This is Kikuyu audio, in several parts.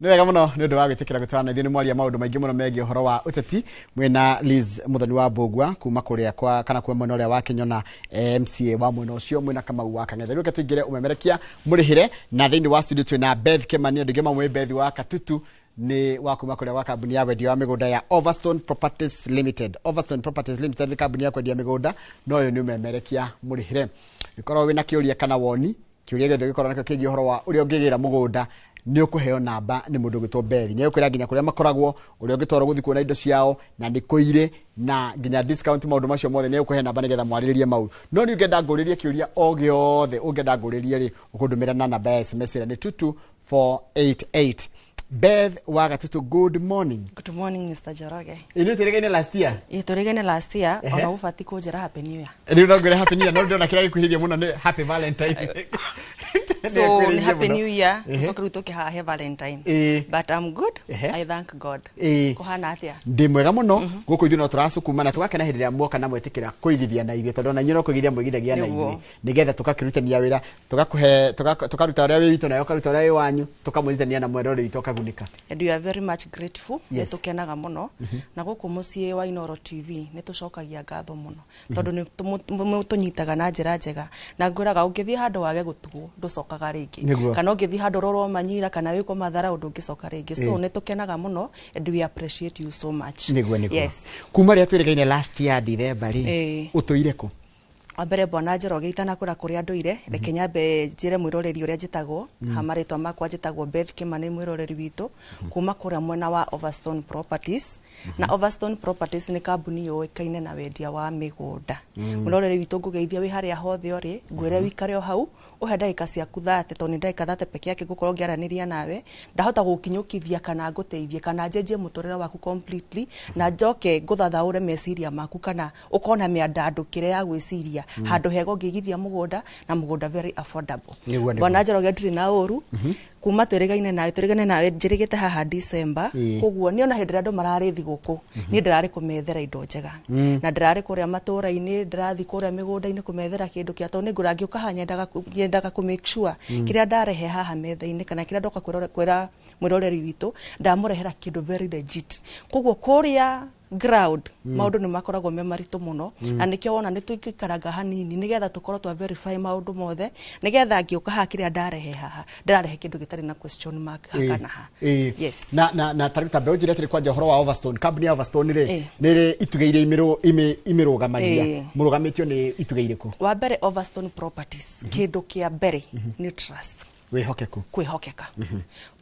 Nĩ wega mũno nĩ ũndũ wa gwĩtĩkĩra gũtwarana ithuĩ. Nĩ mwaria maũndũ maingĩ mũno megiĩ ũhoro wa ũteti mwĩna Liz Muthoni wa Mbũgua kuma kũrĩa kwa kana kwa mwena ũrĩa wa Kĩnyona, MCA wa mwena ũcio, mwĩna Kamau wa Kang'ethe. Rĩu reke tũingĩre ũmemerekia mũrĩhĩre, na thĩinĩ wa studio twĩna Beth Kĩmani. Andũ aingĩ mamũĩ Beth wa Katutu, nĩ wa kuma kũrĩa gwa kambuni ya wendia wa mĩgũnda ya Overstone Properties Limited. Overstone Properties Limited nĩ kambuni ya kwendia mĩgũnda, no ũyũ nĩ ũmemerekia mũrĩhĩre. Ĩkorwo wĩna kĩũria kana woni, kĩũria gĩothe gĩkorwo nakĩo kĩgiĩ ũhoro wa ũrĩa ũngĩgĩra mũgũnda, nĩ ũkũheo namba nĩ mũndũ ũgwĩtwo Beth. Nĩ egũkwĩra nginya kũrĩa makoragwo, ũrĩa ũngĩtwarwo gũthiĩ kuona indo ciao, na nĩ kũ irĩ, na nginya discount, maũndũ macio mothe nĩ egũkũhe namba nĩgetha mwarĩrĩrie mau. No nĩ ũngĩenda ngũrĩrie kĩũria o gĩothe ũngĩenda ngũrĩrie rĩ, ũkũndũmĩra na namba ya SMS ĩrĩa nĩ 22488. Beth wa Gatutu, good morning. Good morning, Mr. Njoroge. Ithuĩ twĩrĩgaine last year. Ĩ, tũrĩgaine last year. Ona ũbati kũnjĩra happy new year. Rĩu no ngwĩre happy new year, no ndĩrona kĩrĩa gĩkuhĩrĩirie mũno nĩ happy Valentine. So nĩ happy new year, tũcoke rĩu tũke haha he Valentine. But I'm good. I thank God. Kũhana atĩa? Ndĩ mwega mũno. Gũkũ ithuĩ no tũracukuma na tũgakena hĩndĩ ĩrĩa muoka na mwetĩkĩra kũigithia na ithuĩ, tondũ ona inyuĩ no kũigithia mwĩgithagia na ithuĩ nĩgetha tũgakĩrutania wĩra, tũgakũhe, tũkaruta ũrĩa wĩ witũ nawe ũkaruta ũrĩa wĩ wanyu, tũkamũnyitania na mwena ũrĩa witũ ũkagunĩka. And we are very much grateful. Nĩ tũkenaga mũno na gũkũ mũciĩ wa Inooro TV nĩ tũcokagia ngatho mũno tondũ nĩ mũtũnyitaga na njĩra njega, na ngwĩraga ũngĩthiĩ handũ wage gũtugwo ndũcokaga rĩngĩ. Kana ũngĩthiĩ handũ ũrorwo manyira kana wĩkwo mathara ũndũ ũngĩcoka rĩngĩ. So nĩ tũkenaga mũno and we appreciate you so much. Nĩguo. Kuma rĩrĩa twĩrĩgaine last year December rĩ, ũtũire kũ? Wa mbere, bwana Njoroge, itanakũra kũrĩa ndũire, reke nyambe njĩre mwĩroreri ũrĩa njĩtagwo. Ha marĩtwa makwa njĩtagwo Beth Kĩmani, mwĩroreri witũ kuma kũrĩa mwena wa Overstone Properties. Na Overstone Properties nĩ kambuni yũĩkaine na wendia wa mĩgũnda. Mwĩroreri witũ, ngũgeithia wĩ harĩa hothe ũrĩ, ngwĩre wĩikare o hau ũhe ndagĩka ciaku 30, tondũ nĩ ndagĩka 30 peke yake ngũkorwo ngĩaranĩria nawe. Ndahota gũkinyũkithia kana ngũteithie kana njenjie mũtũrĩre waku completely, na njoke ngũthathaũre meciria maku kana ũkorwo na mĩandandũkĩre ya gwĩciria handũ hega ũngĩigithia mũgũnda, na mũgũnda very affordable. Bwana Njoroge, ndirĩ na ũru kuma twĩrĩgaine nawe, twĩrĩgaine nawe njĩrĩgĩte haha December. Koguo niĩ ona hĩndĩ ĩrĩa andũ mararĩ thigũkũ, niĩ ndĩrarĩ kũmethera indo njega, na ndĩrarĩ kũrĩa matũra-inĩ, ndĩrathiĩ kũrĩa mĩgũnda-inĩ kũmethera kĩndũ kĩa, tondũ nĩ ngũra ngĩũka haha nyendaga kũ make sure kĩrĩa ndarehe haha metha-inĩ kana kĩrĩa ndoka kwĩra mwĩroreri witũ, ndamũrehera kĩndũ very legit. Koguo kũrĩa ground maũndũ nĩ makoragwo me maritũ mũno, na nĩkĩo wona nĩ tũikaraga hanini nĩgetha tũkorwo twa verify maũndũ mothe, nĩgetha ngĩũka haha kĩrĩa ndarehe haha ndĩrarehe kĩndũ gĩtarĩ na question mark ha kana ha. Yes. Na tarĩu ta mbeũ njĩre atĩrĩ, kwanja ũhoro wa Overstone, kambuni ya Overstone rĩ, nĩ ĩrĩ itugĩ iria imĩrũgamagia? Mũrũgamĩtio nĩ itugĩ irĩkũ? Wa mbere, Overstone Properties, kĩndũ kĩa mbere nĩ trust. Wĩhokeku. Kwĩhokeka.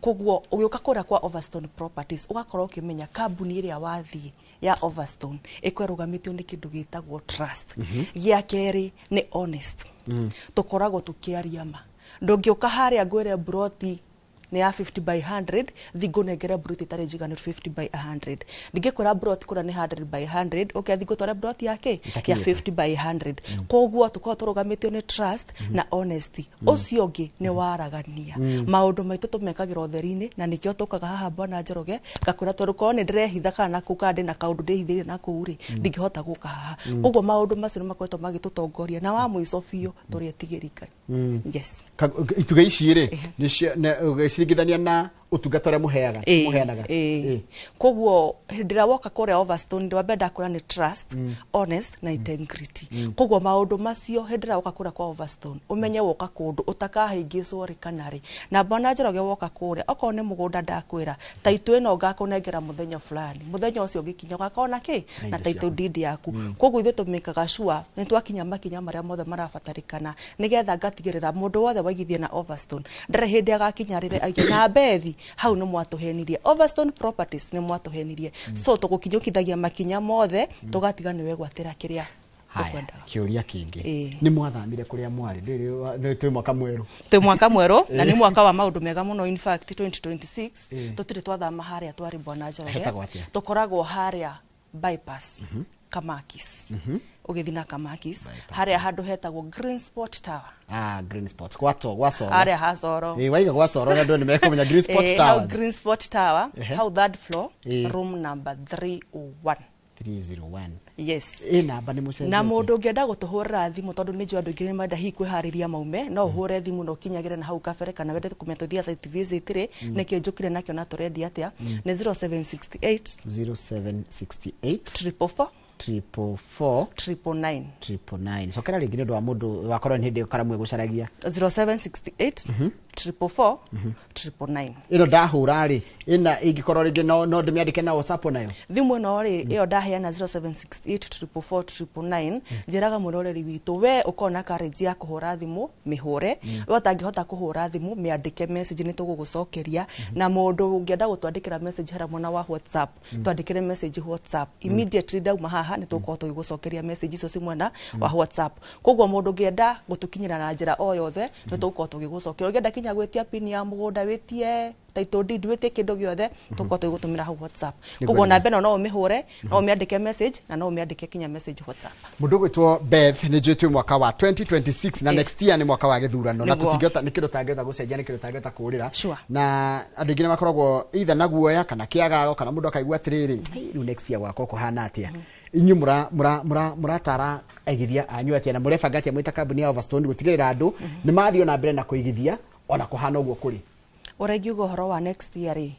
Koguo ũgĩũka kũrĩa kwa Overstone Properties ũgakorwo ũkĩmenya kambuni ĩrĩa wathiĩ ya Overstone ĩkwerũgamĩtio nĩ kĩndũ gĩtagwo trust. Gĩa kerĩ nĩ honest. Tũkoragwo tũkĩaria ma. Ndũngĩũka harĩa ngwĩre broti nĩ ya 50 by 100, thi ngũnengere broti ĩtarĩ njiganu 50 by 100. Ndingĩkwĩra broti kũrĩa nĩ 100 by 100, ũke thi ngũtware broti ya kĩ ya Ĩtakinyĩte. 50 by 100. Koguo tũkoragwo tũrũgamĩtio nĩ trust na honesty. Ũcio ũngĩ nĩ waragania. Maũndũ maitũ tũmekagĩra ũtheri-inĩ, na nĩkĩo tũkaga haha, bwana Njoroge, ngakwĩra tondũ korwo nĩ ndĩrehitha kana nakũu kana ndĩna kaũndũ ndĩhithĩire nakũu rĩ, ndingĩhota gũka haha. Koguo maũndũ macio nĩ makoretwo magĩtũtongoria, na wa mũico biũ, tũrĩ etigĩri Ngai. Yes. Itugĩ ici rĩ, ũgĩciringithania na ũtungata ũrĩa mũheaga, mũheanaga? Koguo hĩndĩ ĩrĩa woka kũrĩa Overstone, wa mbere ndakwĩra nĩ trust, honest na integrity. Koguo maũndũ macio, hĩndĩ ĩrĩa woka kũrĩa kwa Overstone, ũmenye woka kũndũ ũtakahĩngĩcwo rĩ kana rĩ. Na bwana Njoroge, woka kũrĩa, okorwo nĩ mũgũnda, ndakwĩra title ĩno ngakũnengera mũthenya fulani, mũthenya ũcio ũgĩkinya ũgakorwo na kĩ na indo title ciaku. Deed yaku. Koguo ithuĩ tũmĩkaga sure nĩ twakinya makinya marĩa mothe marabatarĩkana, nĩgetha ngatigĩrĩra mũndũ wothe waigithia na Overstone ndarĩ hĩndĩ agakinya rĩrĩa aige na Bethi hau nĩ mwatũhenirie, Overstone Properties nĩ mwatũhenirie. So tũgũkinyũkithagia makinya mothe, tũgatiga nĩwe gwatĩra kĩrĩa Haya, ũkwendaga. Kĩũria kĩngĩ, nĩ mwathamire kũrĩa mwarĩ? Ndĩrĩ twĩ mwaka mwerũ. Twĩ mwaka mwerũ na nĩ mwaka wa maũndũ mega mũno. In fact, 2026 tũtirĩ twathama harĩa twarĩ, bwana Njoroge. Hetagwo atĩa? Tũkoragwo harĩa bypass Kamakis, ũgĩthiĩ na Kamakis, harĩa handũ hetagwo Green Spot Tower. Ah, Green Spot gwato gwa Coro. Harĩa ha Coro. Ĩ, waiga gwa Coro na andũ nĩ mekũmenya Green Spot Hau Towers. Green Spot Tower, hau third floor, room number 301. 301. Yes. Ĩ namba nĩ mũcenjetie. Na mũndũ ũngĩenda gũtũhũrĩra thimũ, tondũ nĩ njũĩ andũ aingĩ nĩ marenda hihi kwĩharĩria maume, no ũhũre thimũ na ũkinyagĩre na hau kabere, kana wende kũmenya tũthiaga site visit rĩ, nĩkĩ njũkire nakĩo na tũrendia atĩa, nĩ 0768 0768 444 444 999. 999. Cokera rĩngĩ nĩ ũndũ wa mũndũ wakorwo nĩ hĩndĩ karamu ĩgũcaragia. 0768 444 999. Ĩno ndahũra rĩ, ĩna ĩngĩkorwo rĩngĩ no ndĩmĩandĩke na WhatsApp nayo? Thimũ ĩno rĩ, ĩyo ndaheana, 0768 444 999, njĩraga mwĩroreri witũ, we ũkorwo na courage ya kũhũra thimũ, mĩhũre. We ũtangĩhota kũhũra thimũ, mĩandĩke message, nĩ tũgũgũcokeria. Na mũndũ ũngĩenda gũtwandĩkĩra message harĩa mwena wa WhatsApp, twandĩkĩre message WhatsApp immediately. Ndauma haha nĩ tũgũkorwo tũgĩgũcokeria message icio ci mwena wa WhatsApp. Koguo mũndũ ũngĩenda gũtũkinyĩra na njĩra o yothe, nĩ tũgũkorwo tũgĩgũcokeria. Ũngĩenda kinya gwĩtia pin ya mũgũnda, wĩtie title deed, wĩtie kĩndũ gĩothe, tũgũkorwo tũgĩgũtũmĩra hau WhatsApp. Koguo namba ĩno no ũmĩhũre, no ũmĩandĩke message, na no ũmĩandĩke kinya message WhatsApp. Mũndũ ũgwĩtwo Beth, nĩ njũĩ twĩ mwaka wa 2026 na next year nĩ mwaka wa gĩthurano na tũtingĩhota, nĩ kĩndũ tangĩhota gũcenjia, nĩ kĩndũ tangĩhota kũrĩra. Na andũ aingĩ nĩ makoragwo either na guoya kana kĩagago, kana mũndũ akaigua atĩrĩrĩ, "Hey, rĩu next year gwakwa kũhana atĩa?" Inyuĩ mũratara aigithia anyu atĩa, na mũrebanga atĩa mwĩ ta kambuni ya Overstone gũtigĩrĩra andũ nĩ mathiĩ ona mbere na kũigithia ona kũhana ũguo kũrĩ? Ũrĩa ingiuga ũhoro wa next year rĩ,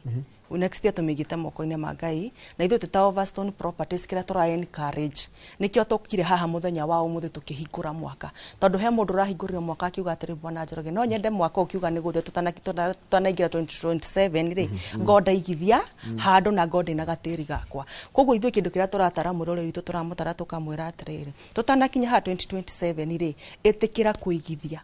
next year tũmĩigĩte moko-inĩ ma Ngai, na ithuĩ twĩ Overstone Properties, kĩrĩa tũra encourage, nĩkĩo tũkire haha mũthenya wa ũmũthĩ tũkĩhingũra mwaka, tondũ he mũndũ ũrahingũrire mwaka akiuga atĩrĩ, "Bwana Njoroge, no nyende mwaka ũkiuga nĩ gũthĩ tũtanaingĩra 2027 rĩ, ngo ndaigithia handũ na ngo ndĩna gatĩri gakwa." Koguo ithuĩ kĩndũ kĩrĩa tũratara mwĩroreri witũ, tũramũtara tũkamwĩra atĩrĩrĩ, tũtanakinya haha 2027 rĩ, ĩtĩkĩra kũigithia,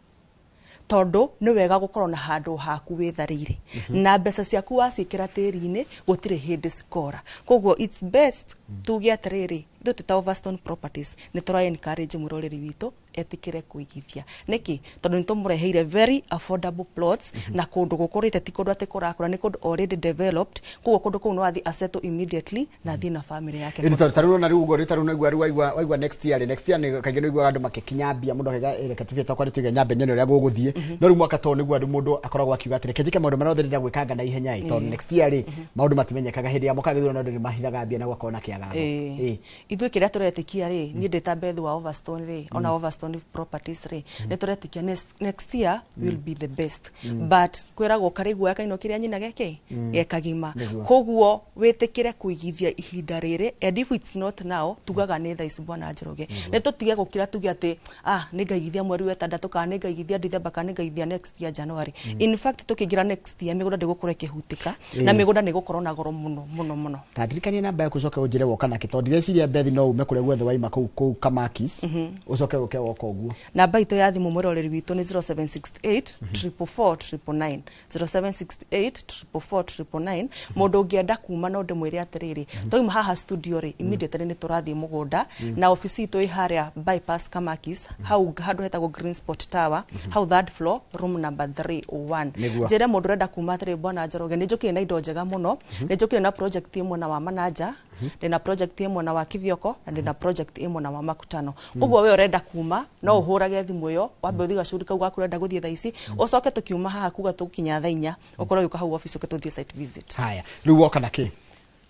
tondũ nĩ wega gũkorwo na handũ haku wĩtharĩire na mbeca ciaku waciĩkĩra tĩri-inĩ, gũtirĩ hĩndĩ cikora. Koguo it's best tuge atĩrĩrĩ, ithuĩ twĩ ta Overstone Properties nĩ tũra encourage mwĩroreri witũ etĩkĩre kũigithia. Nĩkĩ? Tondũ nĩ tũmũreheire very affordable plots na kũndũ gũkũrĩte, ti kũndũ atĩ kũrakũra, nĩ kũndũ already developed. Koguo kũndũ kũu no athiĩ asettle immediately na athiĩ na family yake. Ĩni tondũ tarĩu ona rĩu ũguo rĩ, tarĩu nĩguo rĩu waigua next year rĩ, next year nĩ kaingĩ nĩguo andũ makĩkinya mbia, mũndũ akaiga, "Ĩ, reke tũbie twakwa nĩtũige nyambe nyone ũrĩa gũgũthiĩ." No rĩu mwaka to nĩguo andũ, mũndũ akoragwo akiuga atĩrĩ, reke njĩke maũndũ marĩa mothe ndĩrenda gwĩkanga na ihenya ĩ, tondũ next year rĩ, maũndũ matimenyekaga. Hĩndĩ ya mwaka wa gĩthurano andũ nĩmahithaga mbia na gũgakorwo na kĩagago. Ithuĩ kĩrĩa tũretĩkia rĩ, niĩ ndĩ ta Beth wa Overstone rĩ, ona Overstone Properties rĩ, nĩ tũretĩkia next year will be the best, but kwĩragwo karĩ guoya kaino kĩrĩa nyina geke gekagima. Koguo wĩtĩkĩre kũigithia ihinda rĩrĩ, and if it's not now, tugaga nĩ thaa ici, bwana Njoroge. Nĩ tũtige gũkira tuge atĩ, "Ah, nĩ ngaigithia mweri wa ĩtandatũ," kana "Nĩ ngaigithia December," kana "Nĩ ngaigithia next year January." In fact, tũkĩingĩra next year, mĩgũnda ndĩgũkorwo ĩkĩhutĩka na mĩgũnda nĩ ĩgũkorwo na goro mũno mũno mũno. Ta ndirikania namba yaku, ũcoke ũnjĩre woka nakĩ, tondũ ndireciria Beth no ume kũrĩa guothe waima kũu Kamakis, ũcoke ũke woka ũguo. Namba itũ ya thimũ, mwĩroreri witũ, nĩ 0768 444 999, 0768 444 999. Mũndũ ũngĩenda kuma, no ndĩmwĩre atĩrĩrĩ, twauma haha studio rĩ, immediately nĩ tũrathiĩ mũgũnda, na ofici itũ ĩ harĩa bypass Kamakis, hau handũ hetagwo Green Spot Tower, hau third floor, room number 301. Njĩre mũndũ ũrenda kuma atĩrĩ, "Bwana Njoroge, nĩ njũkire na indo njega mũno, nĩ njũkire na project ĩ mwena wa Manaja, ndĩna project ĩ mwena wa Kithioko, na ndĩna project ĩ mwena wa Makutano." Koguo we ũrenda kuma, no ũhũrage thimũ ĩyo, wambe ũthiĩ gacuri kau gaku ũrenda gũthiĩ thaa ici, ũcoke tũkiuma haha kuga tũkinya thaa 4, ũkorwo ũgĩũka hau office, ũke tũthiĩ site visit. Haya, rĩu woka na kĩ?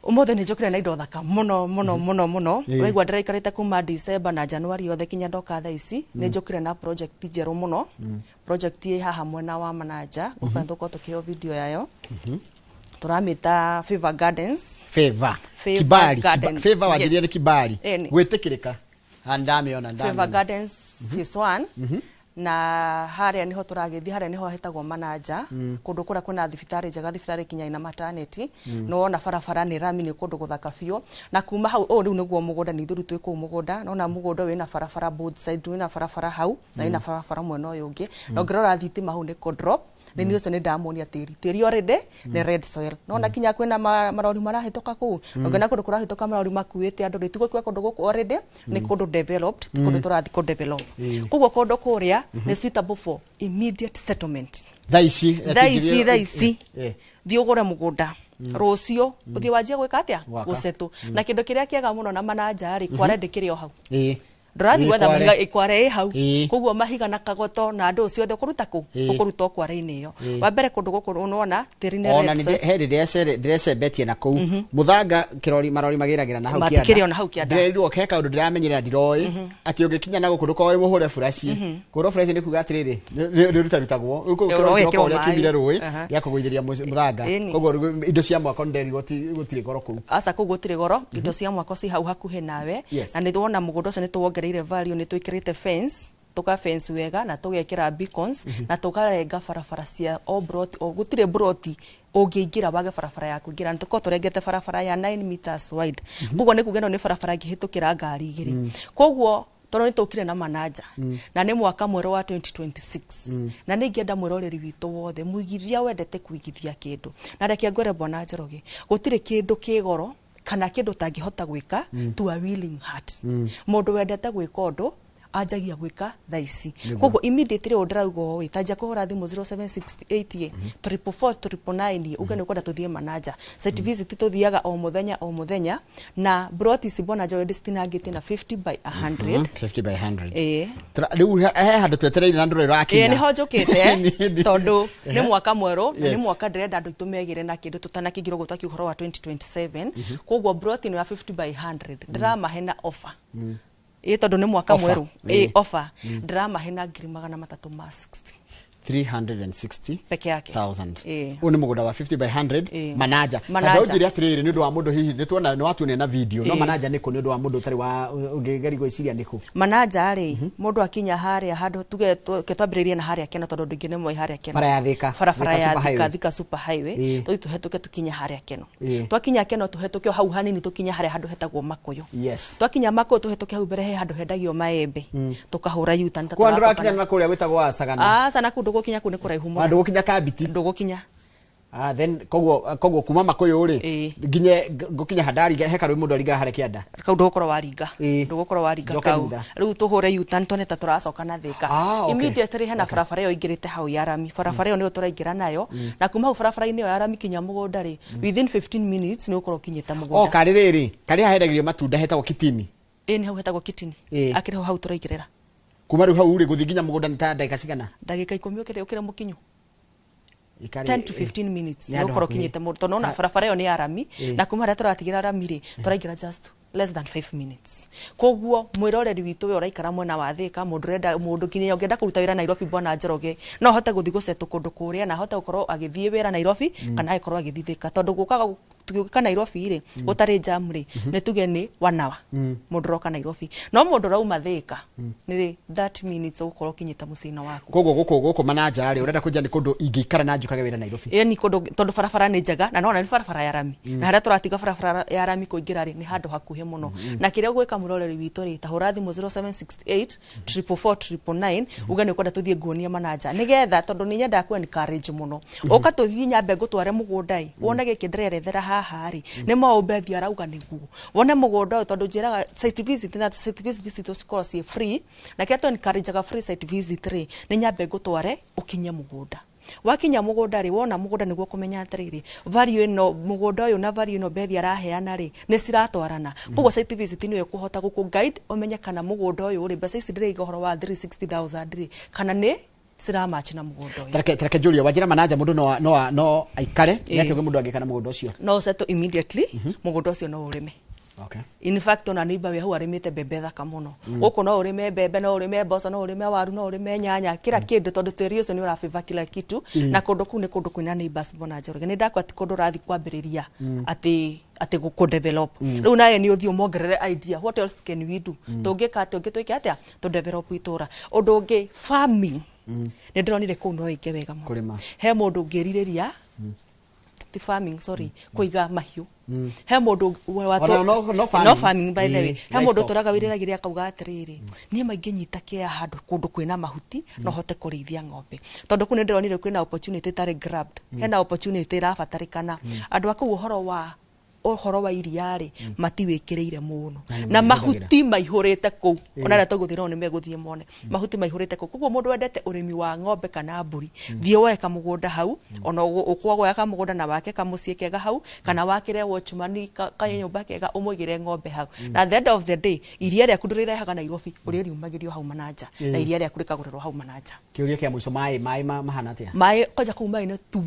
Ũmũthĩ nĩ njũkire na indo thaka mũno mũno mũno mũno. Waigua ndĩraikarĩte kuma December na January yothe kinya ndoka thaa ici. Nĩ njũkire na project njerũ mũno, project ĩ haha mwena wa Manaja gũka, tũkorwo tũkĩheo video yayo, tũramĩta Favor Gardens. Favor. Favor Kibali. Gardens, Favor wanjĩria yes. nĩ kibali. Ĩni. Gwĩtĩkĩrĩka. Ah, ndamĩona. Favor Ndamĩona. Gardens phase 1, na harĩa nĩho tũragĩthiĩ, harĩa nĩho hetagwo Manaja, kũndũ kũrĩa kwĩna thibitarĩ njega, thibitarĩ kinya ina maternity. Nĩ wona barabara nĩ rami, nĩ kũndũ gũthaka biũ. Na kuma hau, ũyũ rĩu nĩguo mũgũnda, nĩ ithuĩ rĩu twĩ kũu mũgũnda. Nona mũgũnda ũyũ wĩna barabara both side, wĩna barabara hau na wĩna barabara mwena ũyũ ũngĩ, na ũngĩrora thitima hau nĩ drop nĩ niĩ ũcio nĩ ndamuonia tĩri, tĩri already nĩ red soil. Nona kinya kwĩna marori marahĩtũka kũu, ũngĩona kũndũ kũrahĩtũka marori makuĩte andũ rĩ, tiguo kuga kũndũ gũkũ already nĩ kũndũ developed, ti kũndũ tũrathiĩ kũ develop. Koguo kũndũ kũrĩa nĩ suitable for immediate settlement. Thaa ici. Thaa ici thiĩ ũgũre mũgũnda rũciũ, ũthiĩ wanjie gwĩka atĩa? Gwaka. Gũsetũ. Na kĩndũ kĩrĩa kĩega mũno na Manaja rĩ, kware ndĩkĩrĩ o hau. Ndũrathiĩ gwetha Kware. mahiga ikware ĩ hau. Ĩĩ. Koguo mahiga na kagoto na andũ ciothe ũkũruta kũ? Ĩĩ. Ũkũruta o kware-inĩ ĩyo. Ĩĩ. Wa mbere kũndũ gũkũ ũnona tĩri nĩ Ona red nĩ soil. he ndĩrecembetie na kũu mũthanga, kĩrori marori magĩragĩra na hau. Matikĩrĩ ona hau kĩanda. Ndĩrerirwo he kaũndũ ndĩramenyerera ndiroĩ atĩ ũngĩkinya na gũkũ ndũkorwo wĩ mũhũre buraci. Kũhũrwo buraci nĩ kuga atĩrĩrĩ, nĩ ũrutarutagwo. Rĩu kũu kĩrori Ũgekĩrwo kĩroka ũrĩa maĩ. kiumire rũĩ gĩakũgũithĩria mũthanga. Ĩni. Koguo rĩu indo cia mwako nĩnderirwo gũtirĩ goro kũu. Aca, kũu gũtirĩ goro, indo cia mwako ci hau hakuhĩ nawe. Na nĩ wona mũgũnda ũcio nĩ tũwongereire value, nĩ twĩkĩrĩte fence, tũka fence wega na tũgekĩra beacons na tũkarenga barabara cia o broti, o gũtirĩ broti ũngĩingĩra wage barabara ya kũingĩra. Nĩ tũkorwo tũrengete barabara ya 9 meters wide, koguo nĩ kuga ĩno nĩ barabara ĩngĩhĩtũkĩra ngari igĩrĩ. Koguo tondũ nĩ tũkire na manaja na nĩ mwaka mwerũ wa 2026, na nĩ ingĩenda mwĩroreri witũ wothe mũigithia wendete kũigithia kĩndũ, na reke ngwĩre bwana Njoroge, gũtirĩ kĩndũ kĩ goro kana kĩndũ ũtangĩhota gwĩka to a willing heart. Mũndũ wendete gwĩka ũndũ anjagia gwĩka thaa ici. Koguo immediately ũũ ndĩrauga ũũ, tanjia kũhũra thimũ 0768 444 999 uge nĩ ũkwenda tũthiĩ manaja site visit. Tũthiaga o mũthenya o mũthenya, na broti ici bwana Njoroge ndĩcitinangĩtie na 50 by 100. 50 by 100. Ĩĩ. Rĩu he handũ twetereire na ndũrĩ ũrakinya. Ĩĩ, nĩho njũkĩte, tondũ nĩ mwaka mwerũ na nĩ mwaka ndĩrenda andũ aitũ megĩre na kĩndũ tũtanakĩingĩra ũguo twakiuga ũhoro wa 2027. Koguo broti ĩno ya 50 by 100 ndĩramahe na offer, ĩĩ, tondũ nĩ mwaka Offer, mwerũ. ĩĩ. Ĩĩ, offer ndĩramahe na 360,000 360 peke yake. Thousand. Ĩĩ. Ũyũ nĩ mũgũnda wa 50 by 100. Ĩĩ. Manaja. Manaja. Tondũ ũnjĩre atĩrĩrĩ, nĩ ũndũ wa mũndũ hihi nĩ tuona nĩ watuonia na video no Ĩĩ. manaja nĩ kũ, nĩ ũndũ wa mũndũ ũtarĩ wa ũngĩgeria gwĩciria nĩ kũ? Manaja rĩ, mũndũ akinya harĩa handũ tuge ke twambĩrĩrie na harĩa Keno, tondũ andũ aingĩ nĩ moĩ harĩa Keno. Bara ya Thika. Barabara Thika ya Super Thika, Highway. Thika Super Highway. Ĩĩ. Tũthiĩ tũhetũke tũkinye harĩa Keno. Ĩĩ. Twakinya Keno tũhetũke o hau hanini tũkinye harĩa handũ hetagwo Makũyũ. Twakinya Makũyũ tũhetũke hau mbere he handũ hendagio maembe, tũkahũra U-turn ta Kwa tũracoka ndũrakinya na kũrĩa gwĩtagwo Sagana? Aca, na kũu ndũgũkinya, kũu nĩ kũraihu mũno. Ndũgũkinya Kambiti? Ndũgũkinya. Ah, then koguo kuma Makũyũ rĩ, Ĩĩ. nginye ngũkinya handari he karũĩ mũndũ aringaga harĩa kĩanda. Kau ndũgũkorwo waringa. Ĩĩ. Ndũgũkorwo waringa Njoke kau. thutha. Rĩu tũhũre U-turn tuone ta tũracoka na Thika. Ah, okay. Immediately hena barabara ĩyo ĩingĩrĩte hau ya rami, barabara ĩyo nĩyo tũraingĩra nayo, na kuma hau barabara-inĩ ĩyo ya rami kinya mũgũnda rĩ, within 15 minutes nĩ ũgũkorwo ũkinyĩte O mũgũnda. karĩ rĩrĩ karĩ haha hendagĩrio matunda hetagwo Kitini? Ĩĩ, nĩ hau hetagwo Kitini. Ĩĩ. Akĩrĩ ho hau tũraingĩrĩra. Kuma rĩu hau rĩ, gũthiĩ nginya mũgũnda nĩ ta ndagĩka cigana? Ndagĩka 10 ũkĩrĩ mũkinyu. Ikarĩ- 10 to 15 minutes Nĩ handũ nĩ ũgũkorwo hakuhĩ. ũkinyĩte mũndũ, tondũ ona barabara ĩyo nĩ ya rami. Ĩĩ. Na kuma harĩa tũratigĩra rami rĩ, tũraingĩra just less than 5 minutes. Koguo mwĩroreri witũ we ũraikara mwena wa Thika, mũndũ ũrenda, mũndũ nginya ũngĩenda kũruta wĩra Nairobi, bwana Njoroge, no ahote gũthiĩ gũcetwo kũndũ kũrĩa na ahote gũkorwo agĩthiĩ wĩra Nairobi kana agĩkorwo agĩthiĩ Thika, tondũ gũkaga tũgĩũka Nairobi rĩ, gũtarĩ jam rĩ, nĩ tuge nĩ one hour mũndũ ũroka Nairobi, no mũndũ ũrauma Thika nĩ 30 minutes ũgũkorwo ũkinyĩte mũciĩ-inĩ waku. Koguo gũkũ manaja rĩ, ũrenda kũnjĩra nĩ kũndũ ingĩikara na njukage wĩra Nairobi? Ĩni kũndũ, tondũ barabara nĩ njega na nona nĩ barabara ya rami, na harĩa tũratiga barabara ya rami kũingĩra rĩ, nĩ handũ hakuhĩ mũno. Na kĩrĩa ũgwĩka mũroreri witũ rĩ, ta hũra thimũ 0768 444 999 uge nĩ ũkwenda tũthiĩ nguonie manaja, nĩgetha tondũ nĩ nyendaga ku encourage mũno, ũka tũthiĩ nyambe ngũtware mũgũnda ĩ, wone gĩkĩ ndĩrerethera haha rĩ nĩ maũmbethi arauga nĩguo wone mũgũnda ũyũ, tondũ njĩraga site visit, na site visit citũ cikoragwo ciĩ free, na kĩrĩa tũ encourageaga free site visit rĩ, nĩ nyambe ngũtware ũkinye mũgũnda. Wakinya mũgũnda rĩ, wona mũgũnda nĩguo kũmenya atĩrĩrĩ, value ĩno mũgũnda ũyũ na value ĩno bethi araheana rĩ, nĩ ciratwarana. Koguo site visit nĩyo ĩkũhota gũkũ guide ũmenye kana mũgũnda ũyũ rĩ, mbeca ici ndĩraiga ũhoro wa 360,000 rĩ, kana nĩ ciramatch na mũgũnda ũyũ. Tareke njũrie, wanjĩra manaja mũndũ no aikare nĩ Ĩĩ. atĩa ũngĩ mũndũ angĩka na mũgũnda ũcio? No ũsettle immediately, mũgũnda ũcio no ũrĩme. In fact, ona neighbor we hau arĩmĩte mbembe thaka mũno. Gũkũ no ũrĩme mbembe, no ũrĩme mboco, no ũrĩme waru, no ũrĩme nyanya, kila kĩndũ, tondũ tĩri ũcio nĩ ũrafavor kila kitu. Na kũndũ kũu nĩ kũndũ kwĩna neighbors, bona Njoroge, nĩ ndakwa ti kũndũ ũrathiĩ kwambĩrĩria atĩ gũkũ develop. Rĩu nawe nĩ ũthiĩ ũmongerere idea, what else can we do, tũngĩka atĩa ũngĩ, twĩke atĩa tũ develop itũra. Ũndũ ũngĩ, farming, nĩ ndĩronire kũu no ĩke wega mũno. Kũrĩma. He mũndũ ũngĩrirĩria, ti farming, sorry, kũiga mahiũ. He mũndũ Ona no farming. No farming, by the way. Ĩĩ, He mũndũ livestock. tũraga wĩrĩragĩria akauga atĩrĩrĩ, niĩ maingĩnyita kĩa handũ kũndũ kwĩna mahuti no hote kũrĩithia ng'ombe, tondũ kũu nĩ ndĩronire kwĩna opportunity ĩtarĩ grabbed, hena opportunity ĩrabatarĩkana andũ a kũu ũhoro wa Ũhoro wa iria rĩ, matiwĩkĩrĩire mũno na mahuti maihũrĩte kũu. Ona arĩa tũgũthiĩ nao nĩ megũthiĩ mone mahuti maihũrĩte kũu. Koguo mũndũ wendete ũrĩmi wa ng'ombe kana mbũri, thiĩ woe kamũgũnda hau, ona ũkwagoya kamũgũnda na wake kamũciĩ kega hau, kana wakĩre watchman kanyũmba kega, ũmũigĩre ng'ombe hau, na at the end of the day iria rĩaku ndũrĩrehaga Nairobi, ũrĩriumagĩrio hau Mananja na iria rĩaku rĩkagũrĩrwo hau Mananja. Kĩũria kĩa mũico, maĩ mahana atĩa? Maĩ kwanja kũu maĩ nĩ tu,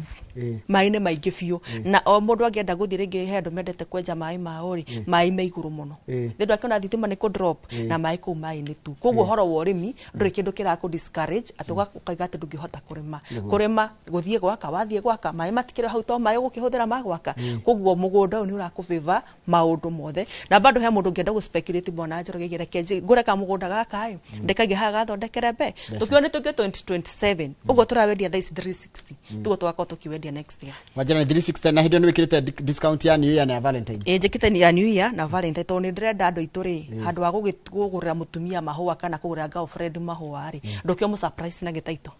maĩ nĩ maingĩ biũ, na o mũndũ angĩenda gũthiĩ rĩngĩ, he andũ mendete kwenja maĩ mao rĩ, maĩ me igũrũ mũno. Nĩ ũndũ akĩona thitima nĩ kũ drop na maĩ kũu, maĩ nĩ tu. Koguo ũhoro wa ũrĩmi ndũrĩ kĩndũ kĩrakũ discourage atĩ ũkauga atĩ ndũngĩhota kũrĩma. Kũrĩma gũthiĩ gwaka, wathiĩ gwaka maĩ matikĩrĩ hau, to maĩ ũgũkĩhũthĩra ma gwaka. Koguo mũgũnda ũyũ nĩ ũrakũ maũndũ mothe, na bado he mũndũ ũngĩenda gũ speculate, bwana Njoroge, reke ngũre kamũgũnda gaka ĩ, ndĩkaige haha gathondekere mbe tũkiona nĩ tũngĩ 2027. Ũguo tũrawendia thaa ici 360, tuguo tũgakorwo tũkĩwendia next year. Wanjĩra nĩ 360, na hĩndĩ ĩyo nĩ wĩkĩrĩte discount ya New Year na ya Valentine? Ĩ, njĩkĩte ya New Year na Valentine, tondũ nĩ ndĩrenda andũ aitũ rĩ, handũ wa kũgũrĩra mũtumia mahũa kana kũgũrĩra girlfriend mahũa rĩ, ndũkĩo mũ surprise na gĩtaito.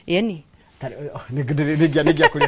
Ĩni. Nĩngĩakũria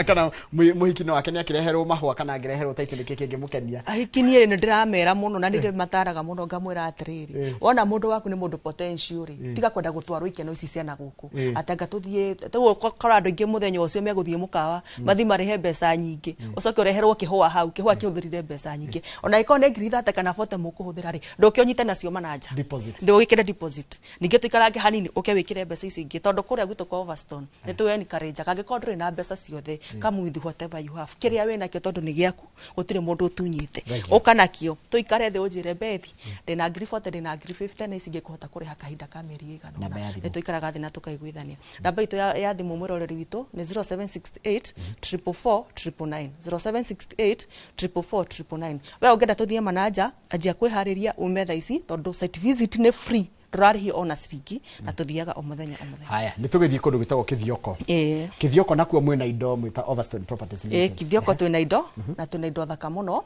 kana mũhiki no wake nĩ akĩreherwo mahũa kana angĩreherwo taito, nĩkĩ kĩngĩmũkenia? Ahiki niĩ nĩ ndĩramera mũno na nĩ ndĩmataraga mũno, ngamwĩra atĩrĩrĩ, wona mũndũ waku nĩ mũndũ potential rĩ, tiga kwenda gũtwarwo ikeno ici ciana gũkũ, atĩ anga tũthiĩ tũguo ũkora andũ aingĩ mũthenya ũcio megũthiĩ mũkawa, mathiĩ marĩhe mbeca nyingĩ, ũcoke ũreherwo kĩhũa hau, kĩhũa kĩhũthĩrire mbeca nyingĩ, ona ĩkorwo nĩ 30,000 kana 40 mũkũhũthĩra rĩ, ndũke ũnyite nacio Mananja. Deposit. Ndũgĩkĩre deposit, ningĩ tũikarange hanini ũke wĩkĩre mbeca icio ingĩ, tondũ kũrĩa gwitũ kwa Overstone nĩ tũ encourage angĩkorwo ndũrĩ na mbeca ciothe, come with whatever you have, kĩrĩa wĩ nakĩo, tondũ nĩ gĩaku, gũtirĩ mũndũ ũtunyĩte. Thank you. Ũka nakĩo, tũikare thĩ, ũnjĩre, "Bethi, ndĩna 40,000, ndĩna 50,000 na ici ingĩ ngũhota kũrĩha kahinda ka mĩeri ĩigana Namba ũna." ya thimũ. Nĩ tũikaraga thĩ na tũkaiguithania. Namba itũ ya thimũ, mwĩroreri witũ, nĩ 0768 444 999, 0768 444 999. We ũngĩenda tũthiĩ Mananja, anjia kwĩharĩria ume thaa ici, tondũ site visit nĩ free, ndũrarĩhio ona ciringi, na tũthiaga o mũthenya o mũthenya. Haya, nĩ tũgĩthiĩ kũndũ gwĩtagwo Kithioko. Ĩĩ. Kithioko nakuo mwĩna indo mwĩta Overstone Properties Limited. Kithioko twĩna indo na twĩna indo thaka mũno,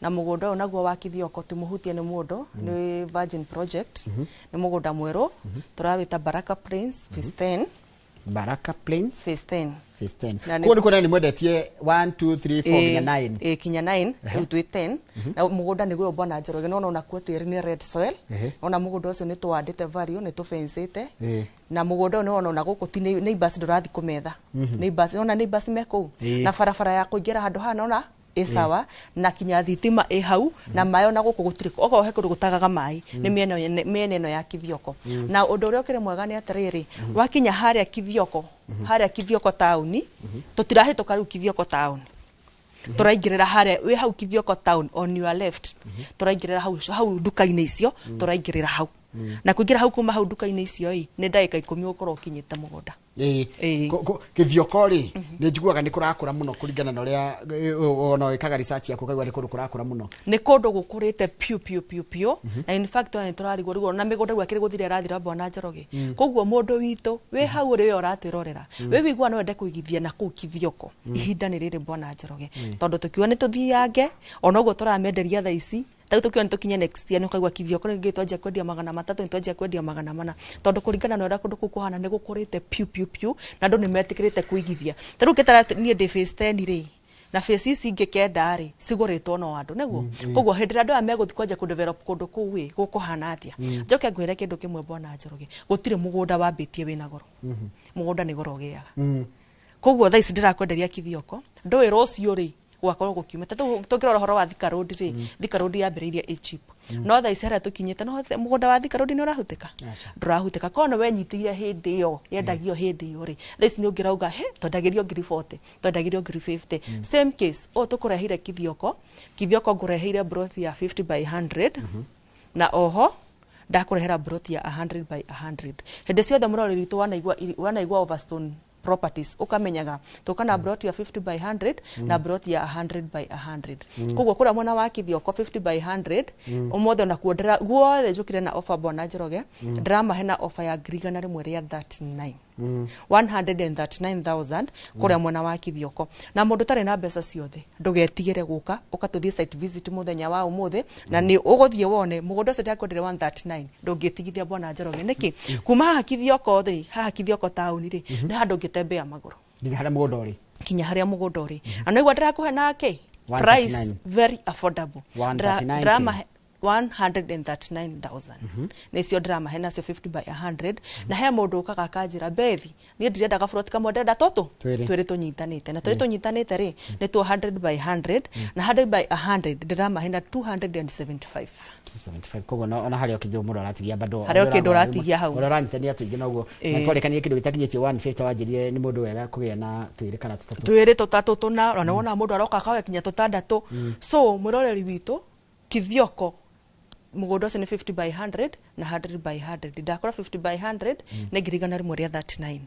na mũgũnda ũyũ naguo wa Kithioko ti mũhutie nĩ mũndũ, nĩ Virgin Project, nĩ mũgũnda mwerũ tũrawĩta Baraka Plains Phase 10. Baraka Plains Phase 10. Phase 10. Na Koguo nĩ kuona nĩ mwendetie 1 2 3 4 nginya 9. Ĩ, kinya 9, rĩu twĩ 10, na mũgũnda nĩguo bwana Njoroge, nona onakuo tĩri nĩ red soil. Ona mũgũnda ũcio nĩ tũwandĩte value, nĩ tũbensĩte, na mũgũnda ũyũ nĩwona ona gũkũ ti neighbors, ndũrathiĩ kũmetha neighbors, ona neighbors me kũu, na barabara ya kũingĩra handũ haha nona ĩ sawa, na kinya thitima ĩ hau, na maĩ ona gũkũ gũtirĩ, okorwo he kũndũ gũtagaga maĩ nĩ mĩena ĩno ya Kithioko. Na ũndũ ũrĩa ũkĩrĩ mwega nĩ atĩrĩrĩ, wakinya harĩa Kithioko, harĩa Kithioko taũni, tũtirahĩtũka rĩu Kithioko taũni, tũraingĩrĩra harĩa wĩ hau Kithioko town on your left, tũraingĩrĩra hau hau nduka-inĩ icio, tũraingĩrĩra hau, na kũingĩra hau kuma hau nduka-inĩ icio ĩ nĩ ndagĩka 10 ũkorwo ũkinyĩte mũgũnda. Ĩĩ. Kithioko rĩ, nĩ njiguaga nĩ kũrakũra mũno, kũringana na ũrĩa ona wĩkaga research yaku, ũkaigua nĩ kũndũ kũrakũra mũno. Nĩ kũndũ gũkũrĩte piũ piũ piũ piũ, na in fact ona nĩ tũrarigwo rĩu ona mĩgũnda rĩu akĩrĩ gũthira ĩrathira, bwana Njoroge. Koguo mũndũ witũ wĩ hau ũrĩ we ũratwĩrorera, wĩ wĩigua no wende kũigithia na kũu Kithioko, ihinda nĩ rĩrĩ, bwana Njoroge, tondũ tũkiuga nĩ tũthiange ona ũguo tũramenderia thaa ici, tarĩu tũkiuga nĩ tũkinye next year, nĩ ũkaigua Kithioko rĩngĩ twanjia kwendia 300, nĩ twanjia kwendia 400, tondũ kũringana na ũrĩa kũndũ kũu kũhana nĩ gũkũrĩte piũ piũ piũ, na andũ nĩ metĩkĩrĩte kũigithia. Tarĩu ngĩtara niĩ ndĩ phase 10 rĩ, na phase ici ingĩ 9 rĩ, cigũrĩtwo no andũ nĩguo. Koguo hĩndĩ ĩrĩa andũ aya megũthiĩ kwanjia kũdevelop kũndũ kũu ĩ, gũkũhana atĩa? Njoke ngwĩre kĩndũ kĩmwe, bwana Njoroge, gũtirĩ mũgũnda wambĩtie wĩna goro, mũgũnda nĩ goro ũgĩaga. Koguo thaa ici ndĩrakwenderia Kithioko, ndũĩ rũciũ rĩ gwakorwo gũkiumĩte. Tũngĩrora ũhoro wa Thika Road rĩ, Thika Road yambĩrĩirie ĩ cheap, no thaa ici harĩa tũkinyĩte no mũgũnda wa Thika Road nĩ ũrahutĩka? Aca. Ndũrahutĩka. Korwo nĩ wenyitĩire hĩndĩ ĩyo yendagio hĩndĩ ĩyo rĩ, thaa ici nĩ ũngĩrauga he twendagĩrio 40,000, twendagĩrio 50,000. Same case ũũ tũkũreheire Kithioko. Kithioko ngũreheire plot ya 50 by 100, na oho ndakũrehera plot ya 100 by 100. Hĩndĩ ciothe mũroreri witũ wanaigua Overstone Properties, ukamenyaga tuka na plot ya 50 by 100 na plot ya 100 by 100. Koguo kũrĩa mwena wa Kithioko 50 by 100 ũmũthĩ onakuo guothe njũkire na offer, bwana Njoroge, ndĩramahe na offer ya 139,000, 139,000 kũrĩa mwena wa Kithioko. Na mũndũ ũtarĩ na mbeca ciothe, ndũgetigĩre gũka, ũka tũthiĩ site visit mũthenya wa ũmũthĩ, na nĩ ũgũthiĩ wone mũgũnda ũcio ndakwenderia 139, ndũngĩtigithia, bwana Njoroge. Nĩkĩ? Kuma haha Kithioko rĩ, haha Kithioko taũni rĩ, nĩ handũ ũngĩtembea magũrũ nginya harĩa mũgũnda ũrĩ. Kinya harĩa mũgũnda ũrĩ, na nĩguo ndĩrakũhe nake. Price very affordable. 139K. Drama 139,000. Nĩcio ndĩramahe nacio 50 by 100. Na he mũndũ ũkaga akanjĩra, Bethi, niĩ ndirenda gaburoti kamwe, ndĩrenda tũtũ Twĩrĩ. twĩrĩ tũnyitanĩte. Na twĩrĩ tũnyitanĩte rĩ, nĩ 200 by 100. Na 100 by 100 ndĩramahe na 275. 275. Koguo ona harĩ o kĩndũ mũndũ aratigia bado. Harĩ o kĩndũ ũratigia hau. Ũrĩa ũranyitania tũingĩ noguo. Na twarĩkania kĩndũ gĩtakinyĩtie 150, wanjĩrire nĩ mũndũ wega kũgĩa na twĩrĩ kana tũtatũ. Twĩrĩ, tũtatũ, tũna, ona wona mũndũ aroka akaoya kinya tũtandatũ. So mwĩroreri witũ, Kithioko, mũgũnda ũcio nĩ 50 by 100 na 100 by 100. Ndakora 50 by 100 nĩ 139,000,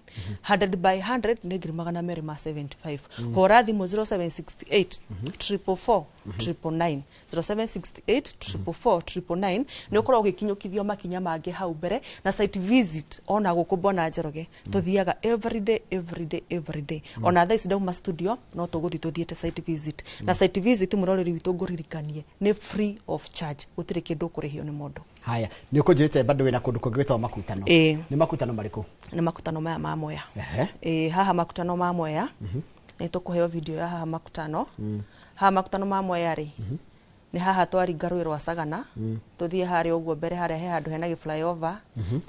100 by 100 nĩ 275,000. Hũra thimũ 0768 444 999, 0768 444 999. Nĩ ũkorwo ũgĩkinyũkithio makinya mangĩ hau mbere na site visit. Ona gũkũ Bwana Njoroge tũthiaga every day, every day, every day. Ona thaa ici ndauma studio no tũgũthiĩ tũthiĩte site visit. Na site visit, mũroreri witũ, ngũririkanie nĩ free of charge, gũtirĩ kĩndũ ũkũrĩhio nĩ mũndũ. Haya, nĩ ũkũnjĩrĩte bado wĩna kũndũ kũngĩ gwĩtagwo Makutano. Ĩĩ. Nĩ Makutano marĩkũ? Nĩ Makutano maya ma Mwea. Ehe. Ĩĩ, haha Makutano ma Mwea nĩ tũkũheo video ya haha Makutano. Haha Makutano ma Mwea rĩ, nĩ haha twaringa rũĩ rwa Sagana, tũthiĩ harĩa ũguo mbere, harĩa he handũ hena gĩ flyover,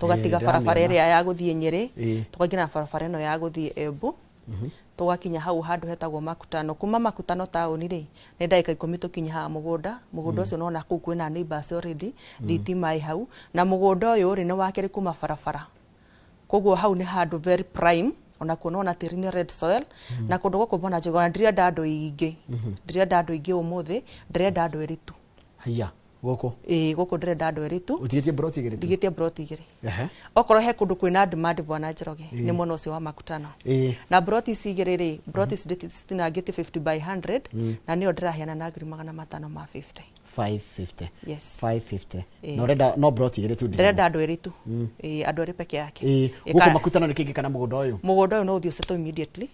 tũgatiga Ĩĩ, barabara ndĩramĩona. ĩrĩa ya gũthiĩ Nyĩrĩ, tũkaingĩra na barabara ĩno ya gũthiĩ Embu, tũgakinya hau handũ hetagwo Makutano. Kuma Makutano taũni rĩ, nĩ ndagĩka 10 tũkinye haha mũgũnda. Mũgũnda ũcio nona kũu kwĩna neighbors already, thitima ĩ hau. Na mũgũnda ũyũ rĩ, nĩ wa kerĩ kuma barabara, koguo hau nĩ handũ very prime. Ona kuo nona tĩri nĩ red soil. Na kũndũ gũkũ, Bwana Njoroge, ndirenda andũ aingĩ, ndirenda andũ aingĩ ũmũthĩ, ndĩrenda andũ erĩ tu. Haya, gũkũ? Ĩĩ, gũkũ ndĩrenda andũ erĩ tu. Ũtigĩtie mburoti igĩrĩ tu? Ndigĩtie mburoti igĩrĩ. Okorwo he kũndũ kwĩna demand, Bwana Njoroge, nĩ mwena ũcio wa Makutano. Na mburoti ici igĩrĩ rĩ, mburoti ici citinangĩtie 50 by 100, na nĩyo ndĩraheana na 550,000. 550? Yes. 550? Ĩĩ. Na ũrenda no mburoti igĩrĩ tu? Ndĩrenda andũ erĩ tu. Ĩĩ, andũ erĩ peke yake. Ĩĩ, Ĩĩ, gũkũ Makutano nĩ kĩngĩ kana mũgũnda ũyũ? Mũgũnda ũyũ no ũthiĩ ũsettle immediately.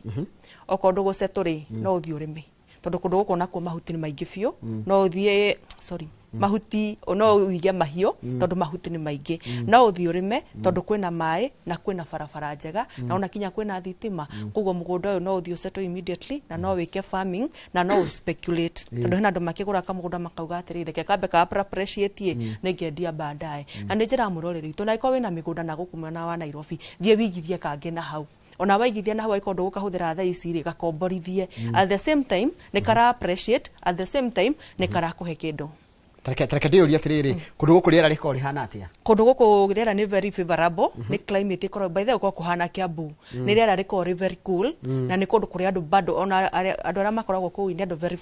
Okorwo ndũgũsettle rĩ, no ũthiĩ ũrĩme, tondũ kũndũ gũkũ nakuo mahuti nĩ maingĩ biũ. No ũthiĩ, sorry, mahuti, no ũige mahiũ tondũ mahuti nĩ maingĩ. No ũthiĩ ũrĩme tondũ kwĩna maĩ na kwĩna barabara njega na ona kinya kwĩna thitima. Koguo mũgũnda ũyũ no ũthiĩ ũsettle immediately, na no wĩke farming na no speculate, tondũ hena andũ makĩgũra kamũgũnda makauga atĩrĩrĩ, reke kambe ka appreciate, nĩ ngendia baadaye. Na nĩ njĩra mũroreri witũ, na angĩkorwo wĩna mĩgũnda na gũkũ mwena wa Nairobi, thiĩ wĩigithie kangĩ na hau. Ona waigithia na hau, angĩkorwo ndũgũkahũthĩra thaa ici rĩ, gakomborithie. At the same time nĩ kara appreciate, at the same time nĩ karakũhe kĩndũ. Tareke ndĩyũrie atĩrĩrĩ, kũndũ gũkũ rĩera rĩkoragwo rĩhana atĩa? Kũndũ gũkũ rĩera nĩ very favorable. Nĩ climate ĩkoragwo, by the way, gũkoragwo kũhana Kiambu. Nĩ rĩera rĩkoragwo rĩ very cool, na nĩ kũndũ kũrĩa andũ bado ona andũ arĩa makoragwo kũu nĩ andũ very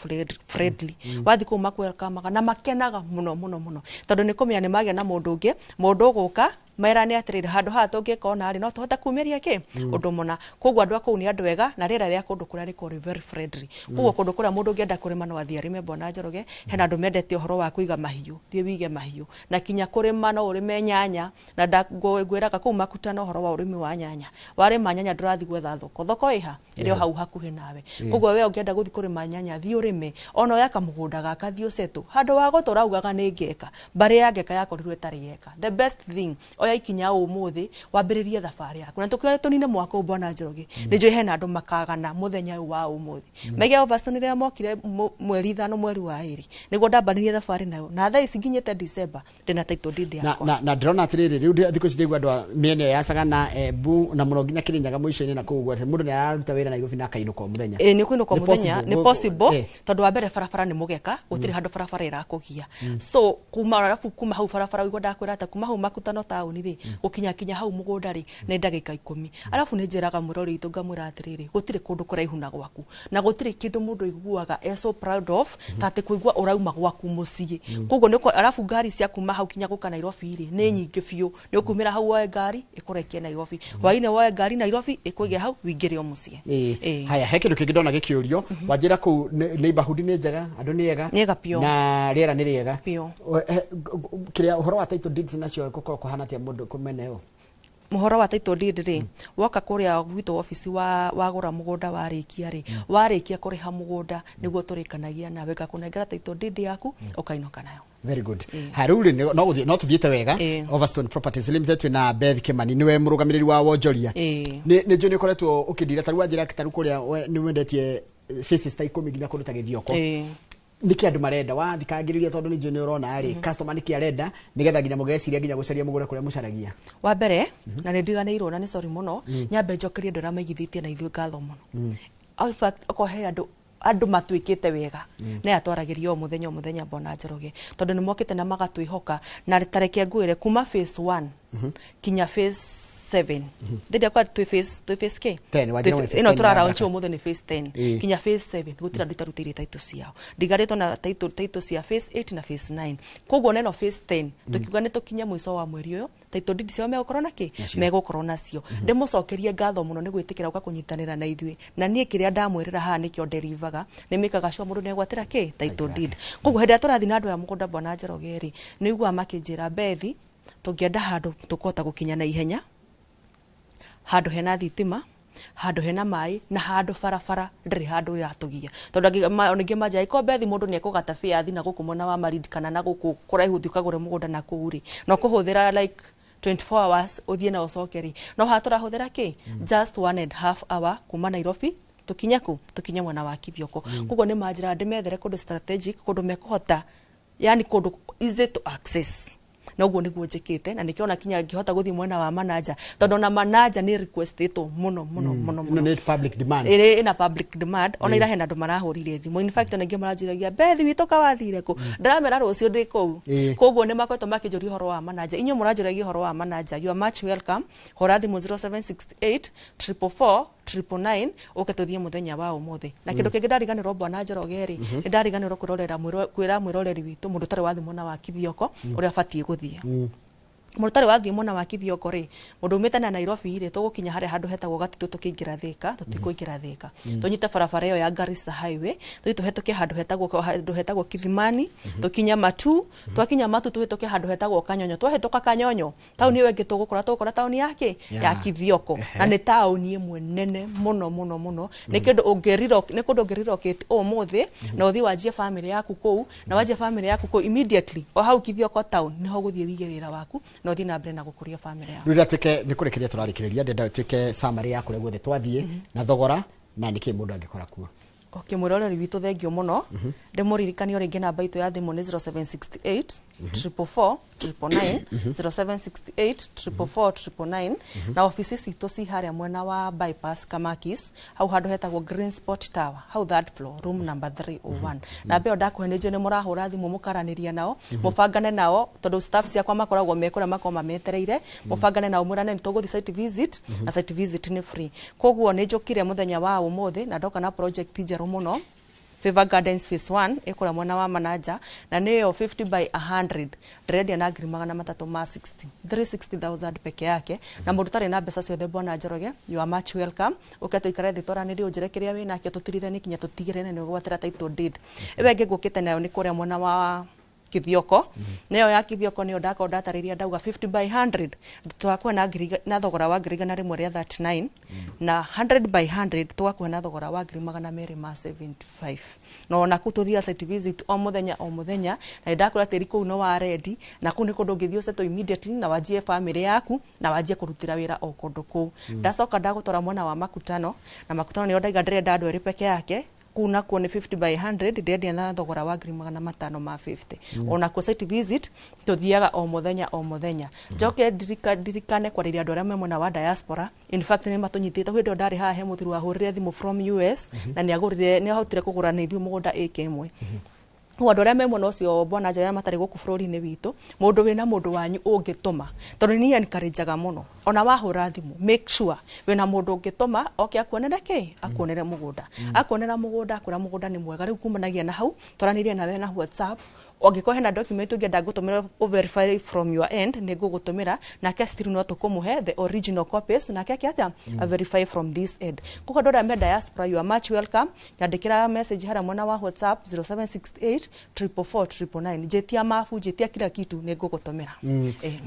friendly. Wathiĩ kũu makwelkamaga na makenaga mũno mũno mũno, tondũ nĩ kũmenya nĩ magĩa na mũndũ ũngĩ, mũndũ ũgũka merane atĩrĩrĩ, handũ haha tũngĩka ona rĩ, no tũhote kumĩria kĩ ũndũ mũna. Koguo andũ a kũu nĩ andũ ega, na rĩera rĩa kũndũ kũrĩa rĩkoragwo rĩ very friendly. Koguo kũndũ kũrĩa mũndũ ũngĩenda kũrĩma no athiĩ arĩme. Bwana Njoroge, hena andũ mendete ũhoro wa kũiga mahiũ, thiĩ wige mahiũ. Na kinya kũrĩma no ũrĩme nyanya. Na ngwĩraga kũu Makutano ũhoro wa ũrĩmi wa nyanya, warĩma nyanya ndũrathiĩ gwetha thoko, thoko ĩha ĩrĩ o hau hakuhĩ nawe. Koguo we ũngĩenda gũthiĩ kũrĩma nyanya, thiĩ ũrĩme. Ona oya kamũgũnda gaka, thiĩ ũsettle. Handũ wa gũtũra ugaga nĩ ngeka, mbarĩ ya ngeka yakorirwo ĩtarĩ yeka. The best thing, oya ikinya ũmũthĩ wambĩrĩrie thabarĩ yaku. Na tũkĩoya tũnine mwaka ũyũ, Bwana Njoroge, nĩ njũĩ hena andũ makagana mũthenya ũyũ wa ũmũthĩ maige Overstone rĩrĩa mokire mweri 5 mweri wa 2 nĩguo ndambanĩrie thabarĩ nayo, na thaa ici nginyĩte December ndĩna title deed Na yakwa. Na ndĩrona atĩrĩrĩ, rĩu thikũ ici ndĩigua andũ a mĩena ĩyo ya Sagana, Embu, na mũno nginya Kĩrĩnyaga mũico-inĩ na kũu ũguo, atĩ mũndũ nĩ araruta wĩra Nairobi na akainũka o mũthenya. Ĩĩ, nĩ kũinũka Nĩ mũthenya. possible. Nĩ possible, tondũ wa mbere barabara nĩ mũgeka, gũtirĩ handũ barabara ĩrakũgia. So kuma arabu kuma hau barabara ũguo ndakwĩra atĩ kuma hau Makutano taũni rĩ, gũkinya kinya hau mũgũnda rĩ, nĩ ndagĩka 10. Arabu nĩ njĩraga mũrori witũ, ngamwĩra atĩrĩrĩ, gũtirĩ kũndũ kũraihu na gwaku, na gũtirĩ kĩndũ mũndũ aiguaga e so proud of ta atĩ kũigua ũrauma gwaku mũciĩ. Koguo nĩ arabu ngari cia kuma hau kinya gũka Nairobi rĩ, nĩ nyingĩ biũ. Nĩ ũkumĩra hau woe ngari ĩkũrekie Nairobi, hwainĩ woe ngari Nairobi ĩkũige hau wĩingĩre o mũciĩ. Ĩĩ. Haya, he kĩndũ kĩngĩ ndona gĩkĩũrio. Wanjĩra kũu neighborhood nĩ njega, andũ nĩ ega. Nĩ ega biũ. Na rĩera nĩ rĩega. Biũ. Kĩrĩa ũhoro wa title deeds nacio gũkorwo kũhana atĩa mũndũ kũmena ĩyo? Mũhoro wa title deed rĩ, woka kũrĩa gwitũ obici wa wagũra mũgũnda, warĩkia rĩ, warĩkia kũrĩha mũgũnda, nĩguo tũrĩkanagia nawe, ngakũnengera title deed yaku ũkainũka nayo. Very good. Ha, rĩu rĩ, no gũthiĩ no tũthiĩte wega. Overstone Properties Limited, twĩna Beth Kimani, nĩwe mũrũgamĩrĩri wa wonjoria. Nĩ njũĩ nĩ ũkoretwo ũkĩndira, tarĩu wanjĩra tarĩu kũrĩa nĩ wendetie faces ta 10 nginya kũndũ ta Gĩthioko. Nĩkĩ andũ marenda wathikangĩrĩria? Tondũ nĩ njũĩ nĩ ũrona rĩ, customer nĩkĩ arenda, nĩgetha nginya mũgeciria nginya gũcaria mũgũnda kũrĩa mũcaragia? Wa mbere, na nĩ ndiganĩirwo, na nĩ sorry mũno, nyambe njokerie andũ arĩa maigithĩtie na ithuĩ ngatho mũno. In fact, okorwo he andũ matuĩkĩte wega nĩ atwaragĩria o mũthenya o mũthenya, Mbona Njoroge, tondũ nĩ mokĩte na magatwĩhoka. Na tareke ngwĩre, kuma phase 1 kinya phase 7, ndĩndĩa kwa twĩ phase k 10, wanjĩra wĩ phase ĩno 10. Tũraraunch ũmũthĩ nĩ phase 10. Kinya phase 7 gũtirĩ andũ itarutĩire title ciao. Ndigarĩtwo na title cia phase 8 na phase 9. Koguo neno phase 10 tũkiuga nĩ tũkinye mũico wa mweri ũyũ, title deed ciao megũkorwo na kĩ? Nacio. Megũkorwo nacio. Ndĩmũcokerie ngatho mũno nĩ gwĩtĩkĩra gũka kũnyitanĩra na ithuĩ. Na niĩ kĩrĩa ndamwĩrĩra haha nĩkĩo nderivaga, nĩ mĩkaga sure mũndũ nĩ egwatĩra kĩ? Title deed. Koguo hĩndĩ ĩrĩa tũrathiĩ na andũ aya mũgũnda, Bwana Njoroge rĩ, nĩ ũiguaga makĩnjĩra, "Bethi, tũngĩenda handũ tũkũhota gũkinya na ihenya, handũ hena thitima, handũ hena maĩ, na handũ barabara ndĩrĩ handũ ĩratũgia." Tondũ ningĩ manjĩra iko Bethi, mũndũ nĩ ekũgata bĩa na gũkũ mwena wa Malindi kana na gũkũ kũraihu, ũthiĩ ũkagũre mũgũnda na kũu rĩ, na ũkũhũthĩra like 24 hours ũthiĩ na ũcoke rĩ, no haha tũrahũthĩra kĩ? Just 1.5 hour kuma Nairobi tũkinye kũ? Tũkinye mwena wa Kithioko. Koguo nĩ manjĩra ndĩmethere kũndũ strategic, kũndũ mekũhota, yani kũndũ easy to access. Na ũguo nĩguo njĩkĩte, na nĩkĩo ona kinya ngĩhota gũthiĩ mwena wa Manaja, tondũ ona Manaja nĩ requestĩtwo mũno mũno mũno Ĩno mũno. Nĩ public demand. Ĩrĩ ĩna public demand. Ona ira hena andũ marahũrire thimũ. In fact, ona ingĩ maranjũragia, "Bethi witũ kawathire kũ?" Ndĩramera rũciũ ndĩ kũu. Koguo nĩ makoretwo makĩnjũria ũhoro wa Manaja. Inyuĩ mũranjũragia ũhoro wa Manaja, you are much welcome. Hũra thimũ 0768 444 999, ũke tũthiĩ mũthenya wa ũmũthĩ. Na kĩndũ kĩngĩ ndariganĩrwo, Bwana Njoroge rĩ, nĩ ndariganĩrwo kwĩrorera kwĩra mwĩroreri witũ, mũndũ ũtarĩ wathiĩ mwena wa Kithioko ũrĩa abatiĩ gũthiĩ. Mũndũ ũtarĩ wathiĩ mwena wa Kithioko rĩ, mũndũ umĩte na Nairobi rĩ, tũgũkinya harĩa handũ hetagwo Gatitũ. Tũkĩingĩra Thĩka, tũtikũingĩra Thĩka, tũnyite barabara ĩyo ya Garissa Highway, tũthiĩ tũhetũke handũ hetagwo Kithimani, tũkinye Matu. Twakinya Matu, tũhĩtũke handũ hetagwo Kanyonyo. Twahĩtũka Kanyonyo, taũni ĩyo ĩngĩ tũgũkora taũni ya kĩ? Ya Kithioko. Na nĩ taũni ĩmwe nene mũno mũno mũno. Nĩ kũndũ ũngĩ relocate ũmũthĩ na ũthiĩ wanjie family yaku kũu, na wanjie family yaku kũu immediately. O hau Kithioko town nĩho ũgũthiĩ wige wĩra waku na ũthiĩ na mbere na gũkũria family yaku. Rĩu rĩrĩa nĩ kũrĩkĩrĩria tũrarĩkĩrĩria, ndenda ĩtuĩke summary ya kũrĩa guothe twathiĩ na thogora na nĩkĩ mũndũ angĩkora kuo. Okay, mwĩroreri witũ, thengio mũno. Ndĩmũririkanie o rĩngĩ, namba itũ ya thimũ nĩ 0768 444 999, 0768 444 999. Na ofici citũ ci harĩa mwena wa Bypass Kamakis, hau handũ hetagwo Green Spot Tower, hau third floor, room number 301. Namba ĩyo ndakũhe, nĩ njũĩ nĩ mũrahũra thimũ mũkaranĩria nao, mũbangane nao, tondũ staff ciakwa makoragwo me kũrĩa, makoragwo mametereire. Mũbangane nao, mwĩrane nĩ tũgũthiĩ site visit, na site visit nĩ free. Koguo nĩ njũkire mũthenya wa ũmũthĩ na ndoka na project njerũ mũno, Favor Gardens Phase 1, ĩkũrĩa mwena wa Manaja, na nĩyo 50 by 100. Ndĩrendia na ngiri magana matatũ ma 60, 360,000 peke yake. Na mũndũ ũtarĩ na mbeca ciothe, Bwana Njoroge, you are much welcome. Ũke tũikare thĩ, twaranĩrie, ũnjĩre kĩrĩa wĩ nakĩo, tũtirithanie kinya tũtigĩrĩre nĩ ũgwatĩra title deed. Ĩyo ĩngĩ ngũkĩte nayo nĩ kũrĩa mwena wa Kithioko. Nĩyo ya Kithioko nĩyo ndakorwo ndatarĩria, ndauga 50 by 100 tũgakuhe na thogora wa ngiri igana rĩmwe rĩa 39, na 100 by 100 tũgakuhe na thogora wa ngiri magana merĩ ma 75. Na ona kũu tũthiaga site visit o mũthenya o mũthenya, na nĩndakwĩra tĩri kũu nĩ wa ready, na kũu nĩ kũndũ ũngĩthiĩ ũsettle immediately na wanjie family yaku na wanjie kũrutĩra wĩra o kũndũ kũu. Ndacoka ndagũtwara mwena wa Makutano, na Makutano nĩyo ndaiga ndĩrenda andũ erĩ peke yake. Kũu nakuo nĩ 50 by 100, ndĩrendia na thogora wa ngiri magana matano ma 50. Ona kuo site visit tũthiaga o mũthenya o mũthenya. Njoke ndirikane kwarĩria andũ arĩa me mwena wa diaspora. In fact, nĩ matũnyitĩte. Hĩndĩ ĩyo ndarĩ haha, he mũthuri wahũrĩre thimũ from US na nĩ agũrire, nĩ ahotire kũgũra na ithuĩ mũgũnda ĩka ĩmwe. Koguo andũ arĩa me mwena ũcio, Bwana Njoroge, arĩa matarĩ gũkũ bũrũri-inĩ witũ, mũndũ wĩna mũndũ wanyu ũngĩtũma, tondũ niĩ encourageaga mũno, ona wahũra thimũ, make sure wĩna mũndũ ũngĩtũma oke akuonere kĩ? Akuonere mũgũnda. Akuonera mũgũnda, akwĩra mũgũnda nĩ mwega, rĩu kumanagia na hau twaranĩrie nawe na WhatsApp. Ũngĩkorwo hena document ũngĩenda ngũtũmĩra verify from your end, nĩ ngũgũtũmĩra. Nake still no tũkũmũhe the original copies, nake ake atĩa? A verify from this end. Koguo andũ arĩa me diaspora, you are much welcome. Nyandĩkĩra message harĩa mwena wa WhatsApp, 0768 444 999. Njĩtia mabu, njĩtia kila kitu, nĩ ngũgũtũmĩra.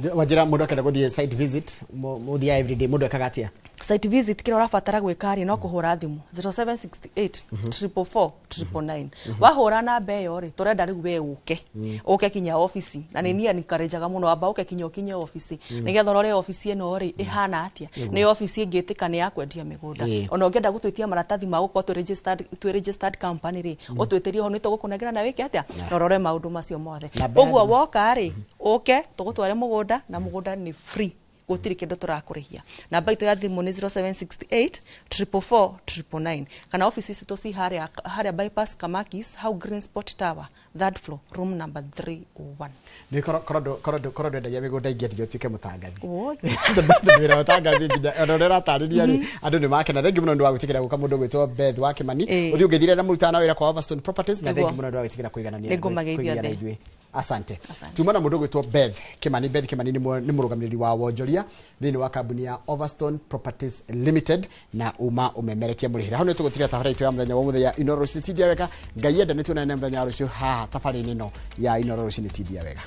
Wanjĩra mũndũ akenda gũthiĩ site visit, mũthiaga everyday, mũndũ ekaga atĩa? Site visit, kĩrĩa ũrabatara gwĩka rĩ, no kũhũra thimũ 0768 444 999. Wahũra namba ĩyo rĩ, tũrenda rĩu we ũke. Ũke ũke kinya ofici, na nĩ niĩ encourageaga mũno, amba ũke kinya ũkinye ofici nĩgetha ũrore ofici ĩno rĩ ĩhana atĩa, nĩ ofici ĩngĩtĩka nĩ ya kwendia mĩgũnda. Ona ũngĩenda gũtwĩtia maratathi ma gũkorwo twĩ registered company rĩ, ũtwĩtĩrie ho, nĩ tũgũkũnengera na wĩke atĩa na ũrore maũndũ macio mothe. Namba ya Koguo thimũ. Woka rĩ, ũke tũgũtware mũgũnda, na mũgũnda nĩ free, gũtirĩ kĩndũ tũrakũrĩhia. Namba itũ ya thimũ nĩ 0768 444 999, kana ofici citũ ci harĩa Bypass Kamakis, hau Green Spot Tower, third floor, room number 301. Nĩ korwo ndwendagia mĩgũnda ingĩendirio ũtuĩke mũtangathi. Woi. Tondũ wĩra wa ũtangathi nginya ona ũrĩa ũratarĩria rĩ, andũ nĩ makena. Thengi mũno nĩ wa gwĩtĩkĩra gũka, mũndũ ũgwĩtwo Beth wa Kĩmani, ũthiĩ ũngĩthire na mũrutaga na wĩra kwa Overstone Properties, na thengi mũno nĩ wa gwĩtĩkĩra kũiganania Nĩngũmageithia kũiganana othe. ithuĩ. Asante. Asante. Tuma na mũndũ ũgwĩtwo Beth Kĩmani. Beth Kĩmani nĩ mũrũgamĩrĩri wa wonjoria thĩinĩ wa kambuni ya Overstone Properties Limited, na uma ũmemerekia mũrĩhĩre. Hau nĩ tũgũtiria tabarĩra itũ ya mũthenya wa mũthenya Inooro Rũcinĩ Tindia Wega. Ngai enda nĩ tuonane mũthenya wa rũciũ haha tabarĩra-inĩ ĩno ya Inooro Rũcinĩ Tindia Wega.